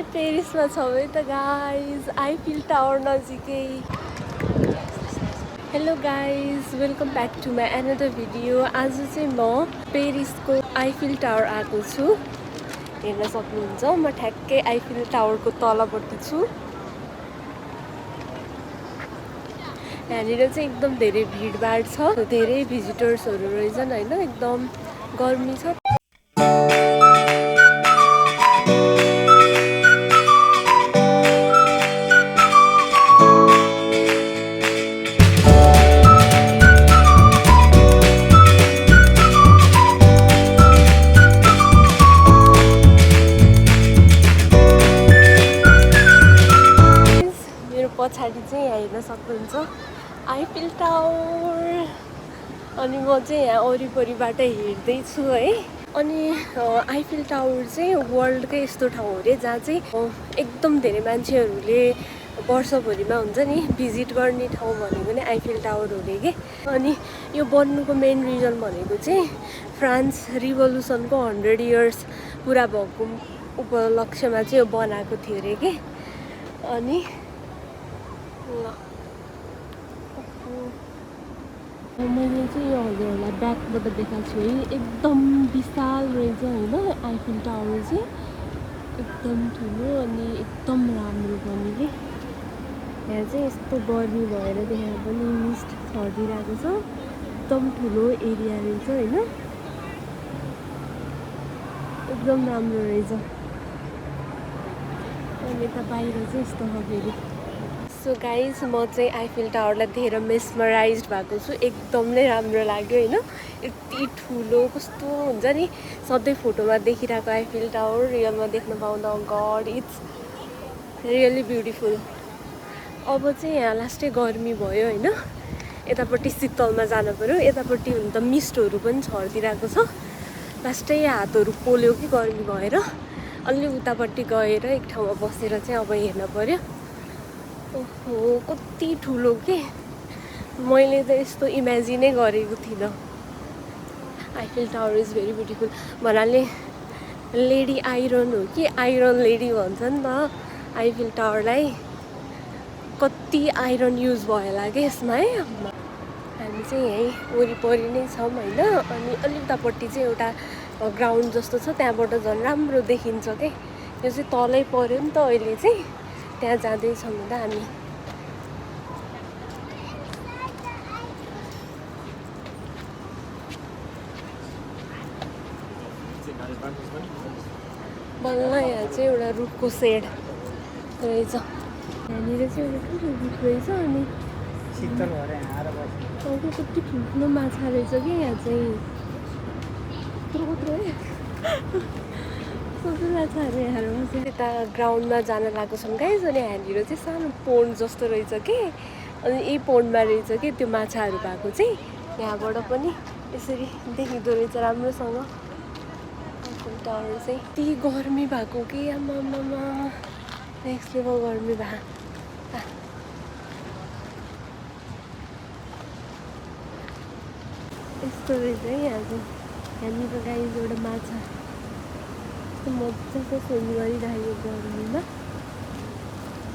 पेरिसमा छौँ है त गाइज, आइफिल टावर नजिकै। Hello guys, welcome back to my another video. आज चाहिँ म पेरिसको आइफिल टावर आएको छु। हेर्न सक्नुहुन्छ म ठ्याक्कै आइफिल टावरको तलपट्टि छु। यहाँनिर चाहिँ एकदम धेरै भिडभाड छ, धेरै भिजिटर्सहरू रहेछन् होइन, एकदम गर्मी छ। पछाडि चाहिँ यहाँ हेर्न सक्नुहुन्छ आइफिल टावर। अनि म चाहिँ यहाँ वरिपरिबाट हेर्दैछु है। अनि आइफिल टावर चाहिँ वर्ल्डकै यस्तो ठाउँ हो अरे जहाँ चाहिँ एकदम धेरै मान्छेहरूले वर्षभरिमा हुन्छ नि भिजिट गर्ने ठाउँ भनेको नै आइफिल टावर हो अरे के। अनि यो बन्नुको मेन रिजन भनेको चाहिँ फ्रान्स रिभोल्युसनको 100 इयर्स पुरा भएको उपलक्ष्यमा चाहिँ यो बनाएको थियो अरे के। अनि मैले चाहिँ यो हजुरहरूलाई ब्याकबाट देखाएको छु है, एकदम विशाल रहेछ होइन आइफिल टावर चाहिँ, एकदम ठुलो अनि एकदम राम्रो पनि कि। यहाँ चाहिँ यस्तो गर्मी भएर त्यहाँ पनि मिस्ट छरिदिरहेको छ, एकदम ठुलो एरिया रहेछ होइन, एकदम राम्रो रहेछ। अनि यता बाहिर चाहिँ यस्तो हो फेरि। सो गाइज, म चाहिँ आइफिल टावरलाई धेरै मेस्मराइज भएको छु, एकदम नै राम्रो लाग्यो होइन। यति ठुलो कस्तो हुन्छ नि सधैँ फोटोमा देखिरहेको आइफिल टावर रियलमा देख्न पाउँदा गड, इट्स रियली ब्युटिफुल। अब चाहिँ यहाँ लास्टै गर्मी भयो होइन, यतापट्टि शीतलमा जानु पऱ्यो, यतापट्टि हुन त मिस्टहरू पनि छरिदिरहेको छ। लास्टै हातहरू पोल्यो कि गर्मी भएर, अलि उतापट्टि गएर एक ठाउँमा बसेर चाहिँ अब हेर्न पऱ्यो। ओहो कति ठुलो के, मैले त यस्तो इमेजिनै गरेको थिइनँ। Eiffel tower is very beautiful भन्नाले लेडी आइरन हो कि, आइरन लेडी भन्छ नि त आइफिल टावरलाई। कति आइरन युज भयो होला कि यसमा है। हामी चाहिँ यहीँ वरिपरि नै छौँ होइन। अनि अलिक उतापट्टि चाहिँ एउटा ग्राउन्ड जस्तो छ, त्यहाँबाट झन् राम्रो देखिन्छ के। यो चाहिँ तलै पऱ्यो नि त अहिले चाहिँ, त्यहाँ जाँदैछौँ नि त हामी। बल्ल यहाँ चाहिँ एउटा रुखको सेड रहेछ, यहाँनिर चाहिँ एउटा ठुलो रुख रहेछ। अनि टाउको कति ठुल्ठुलो माछा रहेछ कि यहाँ चाहिँ, कति माछाहरू यहाँ बसेर। यता ग्राउन्डमा जान लागेको छौँ गाइस। अनि यहाँनिर चाहिँ सानो पोन्ड जस्तो रहेछ कि, अनि यही पोन्डमा रहेछ कि त्यो माछाहरू भएको चाहिँ। यहाँबाट पनि यसरी देखिँदो रहेछ राम्रोसँग आइफिल टावर चाहिँ। यति गर्मी भएको कि आमामा, नेक्स्ट लेभल गर्मी भएको। यस्तो रहेछ है यहाँ चाहिँ। यहाँनिर गाइस एउटा माछा यस्तो मजाको स्विम गरिरहेको गर्मीमा।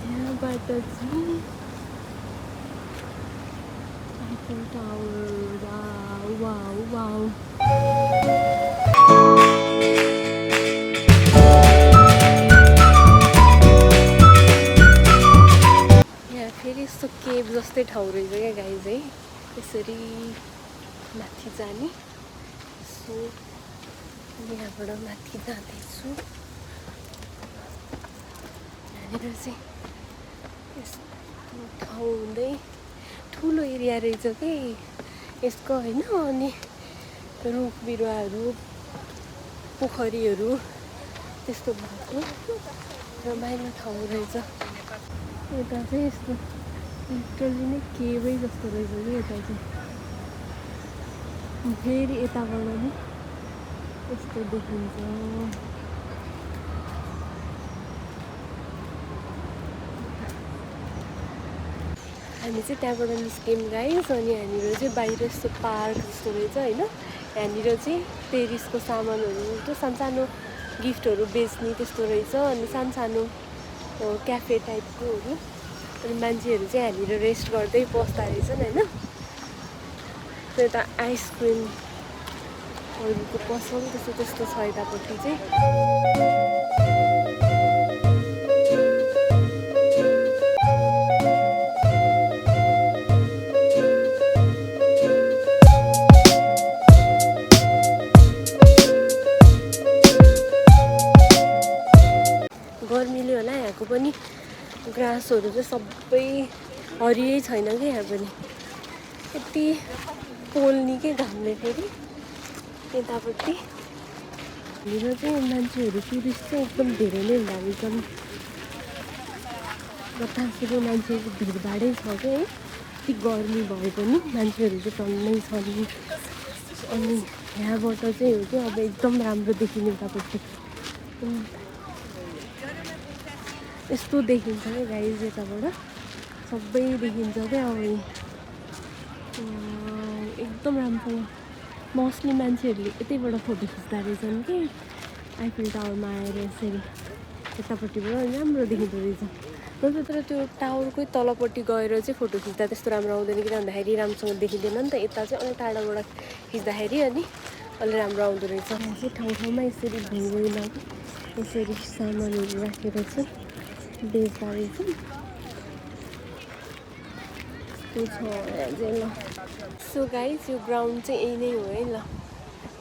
यहाँबाट चाहिँ Eiffel tower, wow wow wow. यहाँ फेरि यस्तो केभ जस्तै ठाउँ रहेछ क्या गाइस है, यसरी माथि जाने। सो यहाँबाट माथि जाँदैछु। यहाँनिर चाहिँ यस्तो ठाउँ हुँदै ठुलो एरिया रहेछ कि यसको होइन। अनि रुख बिरुवाहरू, पोखरीहरू त्यस्तो भएको रमाइलो ठाउँ रहेछ। यता चाहिँ यस्तो लिटरली नै केभै जस्तो रहेछ कि यता चाहिँ। फेरि यताबाट नि यस्तो देखिन्छ। हामी चाहिँ त्यहाँबाट निस्क्यौँ गाइस। अनि यहाँनिर चाहिँ बाहिर यस्तो पार्क जस्तो रहेछ होइन। यहाँनिर चाहिँ पेरिसको सामानहरू, त्यो सानो सानो गिफ्टहरू बेच्ने त्यस्तो रहेछ अनि सानो क्याफे टाइपकोहरू अनि मान्छेहरू चाहिँ यहाँनिर रेस्ट गर्दै बस्दा रहेछन् होइन यता आइसक्रिमहरूको पसल त्यस्तो छ यतापट्टि चाहिँ गर्मीले होला यहाँको पनि ग्रासहरू चाहिँ सबै हरियै छैन कि यहाँ पनि यति पोल्ने के घामले फेरि यतापट्टि यहाँनिर चाहिँ मान्छेहरू टुरिस्ट चाहिँ एकदम धेरै नै हुँदो रहेछन् बतासिलो मान्छेको भिडभाडै छ क्या है यति गर्मी भए पनि मान्छेहरू चाहिँ टन्नै छन् अनि यहाँबाट चाहिँ हो कि अब एकदम राम्रो देखिने उतापट्टि यस्तो देखिन्छ क्या गाइज यताबाट सबै देखिन्छ क्या अब एकदम राम्रो मोस्टली मान्छेहरूले यतैबाट फोटो खिच्दा रहेछन् कि आइफिल टावरमा आएर यसरी यतापट्टिबाट राम्रो देखिँदो रहेछ तर त्यो टावरकै तलपट्टि गएर चाहिँ फोटो खिच्दा त्यस्तो राम्रो आउँदैन किन भन्दाखेरि राम्रोसँग देखिँदैन नि त यता चाहिँ अलिक टाढाबाट खिच्दाखेरि अनि अलि राम्रो आउँदो रहेछ यहाँ चाहिँ ठाउँमा यसरी भुइँमा यसरी सामानहरू राखेर चाहिँ बेच्दा रहेछ त्यो छ चाहिँ ल सो गाइस यो ग्राउन्ड चाहिँ यही नै हो है ल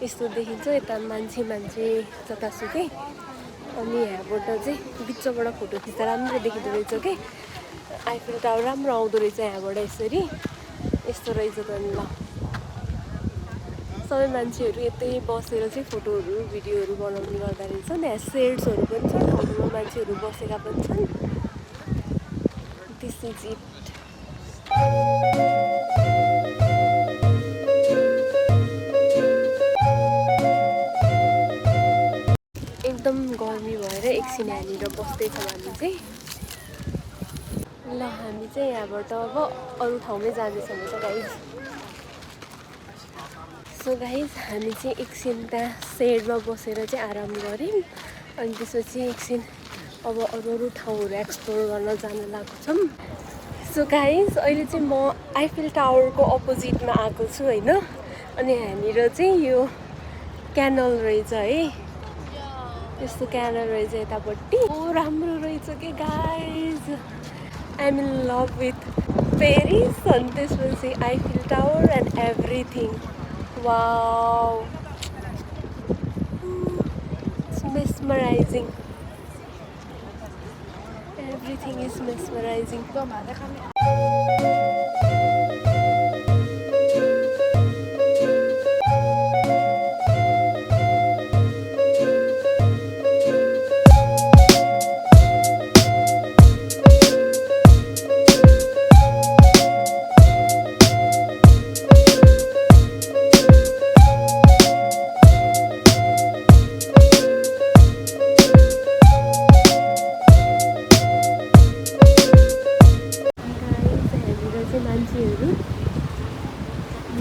यस्तो देखिन्छ यता मान्छे जतासुकै अनि यहाँबाट चाहिँ बिचबाट फोटो खिच्दा राम्रो देखिँदो रहेछ कि आइफिल टावर राम्रो आउँदो रहेछ यहाँबाट यसरी यस्तो रहेछ त नि ल सबै मान्छेहरू यतै बसेर चाहिँ फोटोहरू भिडियोहरू बनाउने गर्दा रहेछ यहाँ सेड्सहरू पनि छ ठाउँमा मान्छेहरू बसेका पनि छन् दिस इज इट एकदम गर्मी भएर एकछिन यहाँनिर बस्दैछौँ हामी चाहिँ ल हामी चाहिँ यहाँबाट अब अरू ठाउँमै जाँदैछौँ त गाइज सो गाइज हामी चाहिँ एकछिन त्यहाँ सेडमा बसेर चाहिँ आराम गऱ्यौँ अनि त्यसपछि एकछिन अब अरू ठाउँहरू एक्सप्लोर गर्न जान लागेको छौँ सो गाइज अहिले चाहिँ म आइफिल टावरको अपोजिटमा आएको छु होइन अनि यहाँनिर चाहिँ यो क्यानल रहेछ है यस्तो क्यानल रहेछ यतापट्टि राम्रो रहेछ कि guys I am in love with Paris अनि त्यसपछि Eiffel tower and everything wow it's mesmerising everything is mesmerising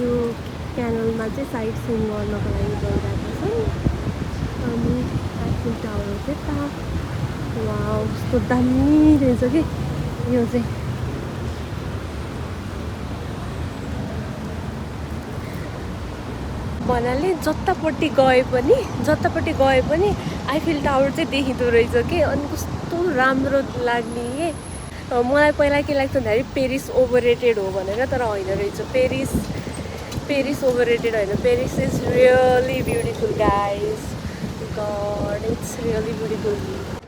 यो क्यानलमा चाहिँ साइट सिन गर्नको लागि गइरहेको छ अनि आइफिल टावर चाहिँ वाउ कस्तो दामी रहेछ कि यो चाहिँ भन्नाले जतापट्टि गए पनि आइफिल टावर चाहिँ देखिँदो रहेछ कि अनि कस्तो राम्रो लाग्ने के मलाई पहिला के लाग्छ भन्दाखेरि पेरिस ओभररेटेड हो भनेर तर होइन रहेछ पेरिस ओभररेटेड होइन Paris is really beautiful guys god it's really beautiful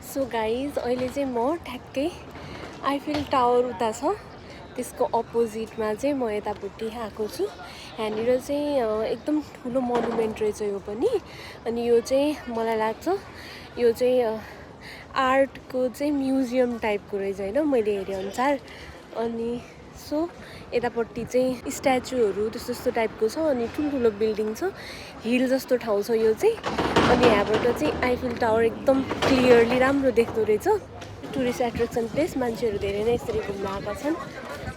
so guys अहिले चाहिँ म ठ्याक्कै आइफिल टावर उता छ त्यसको अपोजिटमा चाहिँ म यतापट्टि आएको छु यहाँनिर चाहिँ एकदम ठुलो मोनुमेन्ट रहेछ यो पनि अनि यो चाहिँ मलाई लाग्छ यो चाहिँ आर्टको चाहिँ म्युजियम टाइपको रहेछ होइन मैले हेरेअनुसार अनि सो यतापट्टि चाहिँ स्ट्याचुहरू त्यस्तो टाइपको छ अनि ठुल्ठुलो बिल्डिङ छ हिल जस्तो ठाउँ छ यो चाहिँ अनि यहाँबाट चाहिँ आइफिल टावर एकदम क्लियरली राम्रो देख्दो रहेछ टुरिस्ट एट्र्याक्सन प्लेस मान्छेहरू धेरै नै यसरी घुम्न आएका छन्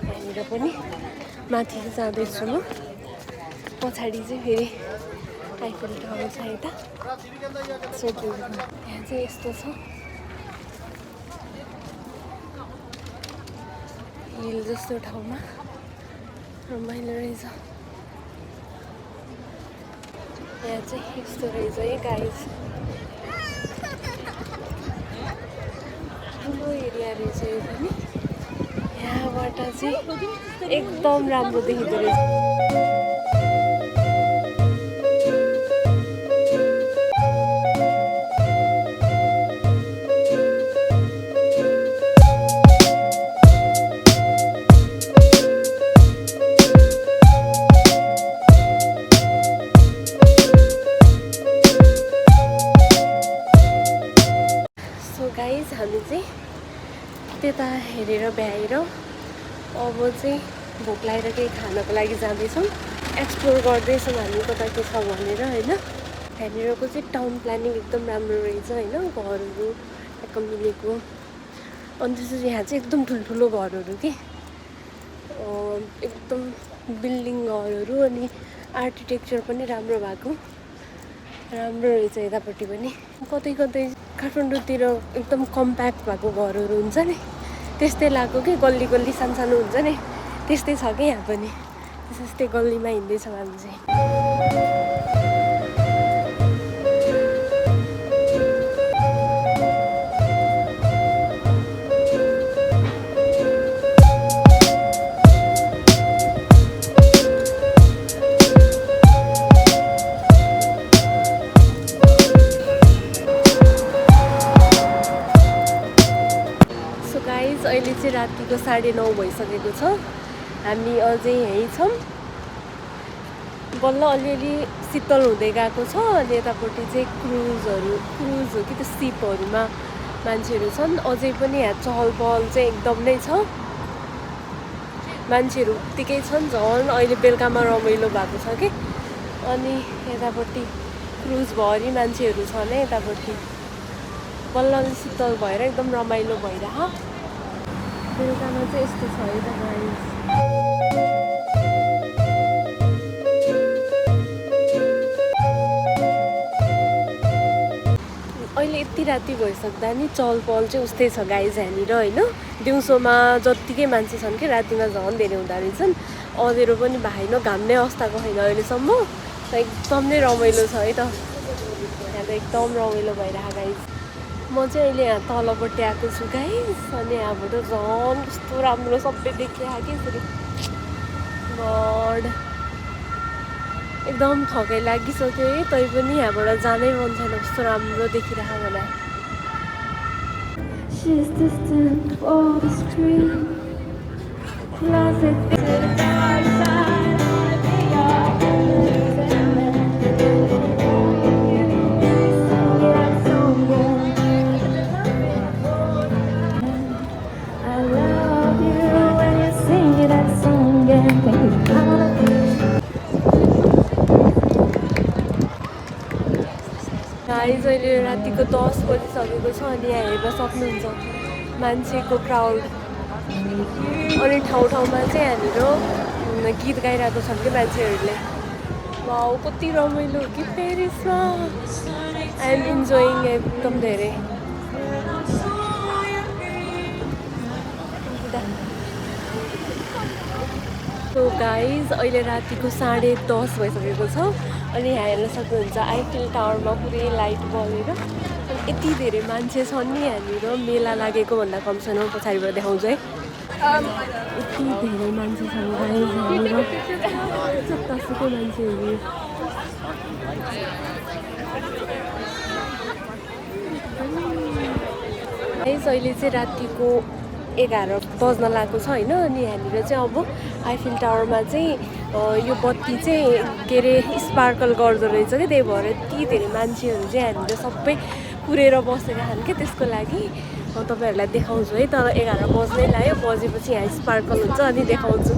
यहाँनिर पनि माथि जाँदैछु म पछाडि चाहिँ फेरि आइफिल टावर छ यता यहाँ चाहिँ यस्तो छ हिल जस्तो ठाउँमा रमाइलो रहेछ यहाँ चाहिँ यस्तो रहेछ है गाइस ठुलो एरिया रहेछ यो पनि यहाँबाट चाहिँ एकदम राम्रो देखिँदो रहेछ गाइस हामी चाहिँ त्यता हेरेर भ्याएर अब चाहिँ भोक लागेर केही खानको लागि जाँदैछौँ एक्सप्लोर गर्दैछौँ हामी कता के छ भनेर होइन यहाँनिरको चाहिँ टाउन प्लानिङ एकदम राम्रो रहेछ होइन घरहरू टक्क मिलेको अनि त्यसपछि यहाँ चाहिँ एकदम ठुल्ठुलो घरहरू के एकदम बिल्डिङ घरहरू अनि आर्किटेक्चर पनि राम्रो भएको राम्रो रहेछ यतापट्टि पनि कतै कतै काठमाडौँतिर एकदम कम्प्याक्ट भएको घरहरू हुन्छ नि त्यस्तै लाग्यो कि गल्ली गल्ली सानो हुन्छ नि त्यस्तै छ कि यहाँ पनि त्यस्तै गल्लीमा हिँड्दैछौँ हामी चाहिँ अहिले चाहिँ रातिको 9:30 भइसकेको छ हामी अझै यहीँ छौँ बल्ल अलिअलि शीतल हुँदै गएको छ अनि यतापट्टि चाहिँ क्रुज हो कि त्यो सिपहरूमा मान्छेहरू छन् अझै पनि यहाँ चहल पहल चाहिँ एकदम नै छ मान्छेहरू उत्तिकै छन् झन् अहिले बेलुकामा रमाइलो भएको छ कि अनि यतापट्टि क्रुजभरि मान्छेहरू छन् है यतापट्टि बल्ल शीतल भएर एकदम रमाइलो भइरह बेलुकामा चाहिँ यस्तो छ है त गाइस अहिले यति राति भइसक्दा नि चहल पहल चाहिँ उस्तै छ गाइस यहाँनिर होइन दिउँसोमा जत्तिकै मान्छे छन् कि रातिमा झन् धेरै हुँदो रहेछन् अँधेरो पनि भएन घाम्ने अवस्थाको छैन अहिलेसम्म एकदम नै रमाइलो छ है त यहाँ त एकदम रमाइलो भइरहेको गाइस म चाहिँ अहिले यहाँ तलपट्टि आएको छु गाइस अनि यहाँबाट झन् कस्तो राम्रो सबै देखिरहेको कि यसरी गड एकदम थकाइ लागिसक्यो है तै पनि यहाँबाट जानै मन छैन कस्तो राम्रो देखिरहेको होला गाइस अहिले रातिको 10 बजिसकेको छ अनि यहाँ हेर्न सक्नुहुन्छ मान्छेको क्राउड अनि ठाउँमा चाहिँ यहाँनिर गीत गाइरहेको छन् कि मान्छेहरूले वाउ कति रमाइलो हो कि पेरिसमा आई एम इन्जोइङ एकदम धेरै सो गाइज अहिले रातिको 10:30 भइसकेको छ अनि यहाँ हेर्न सक्नुहुन्छ आइफिल टावरमा पुरै लाइट बलेर अनि यति धेरै मान्छे छन् नि यहाँनिर मेला लागेको भन्दा कम छैन पछाडिबाट देखाउँछु है यति धेरै मान्छे छन् गाइज यहाँनिर जतासुकै मान्छेहरू गाइज अहिले चाहिँ रातिको 11 बज्न लागेको छ होइन अनि यहाँनिर चाहिँ अब आइफिल टावरमा चाहिँ यो बत्ती चाहिँ के अरे स्पार्कल गर्दो रहेछ कि त्यही भएर यति धेरै मान्छेहरू चाहिँ यहाँनिर सबै कुरेर बसेका छन् कि त्यसको लागि तपाईँहरूलाई देखाउँछु है तर 11 बज्नै लाग्यो बजेपछि यहाँ स्पार्कल हुन्छ अनि देखाउँछु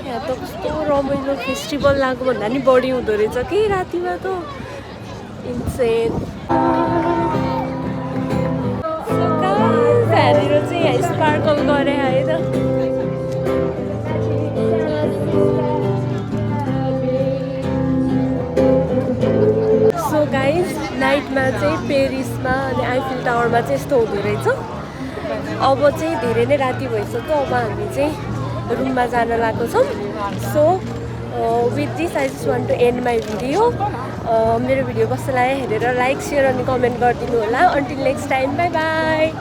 यहाँ त कस्तो रमाइलो फेस्टिभल लाग्यो भन्दा नि बढी हुँदो रहेछ कि रातिमा त इन्सेन यहाँनिर चाहिँ यहाँ स्पार्कल गरे है त सहरमा चाहिँ यस्तो हुँदो रहेछ। अब चाहिँ धेरै नै राति भइसक्यो, अब हामी चाहिँ रुममा जान लागेको छौँ। So with this I just want to end my video. मेरो भिडियो कस्तो लाग्यो हेरेर लाइक, सेयर अनि कमेन्ट गरिदिनु होला। Until next time, bye by.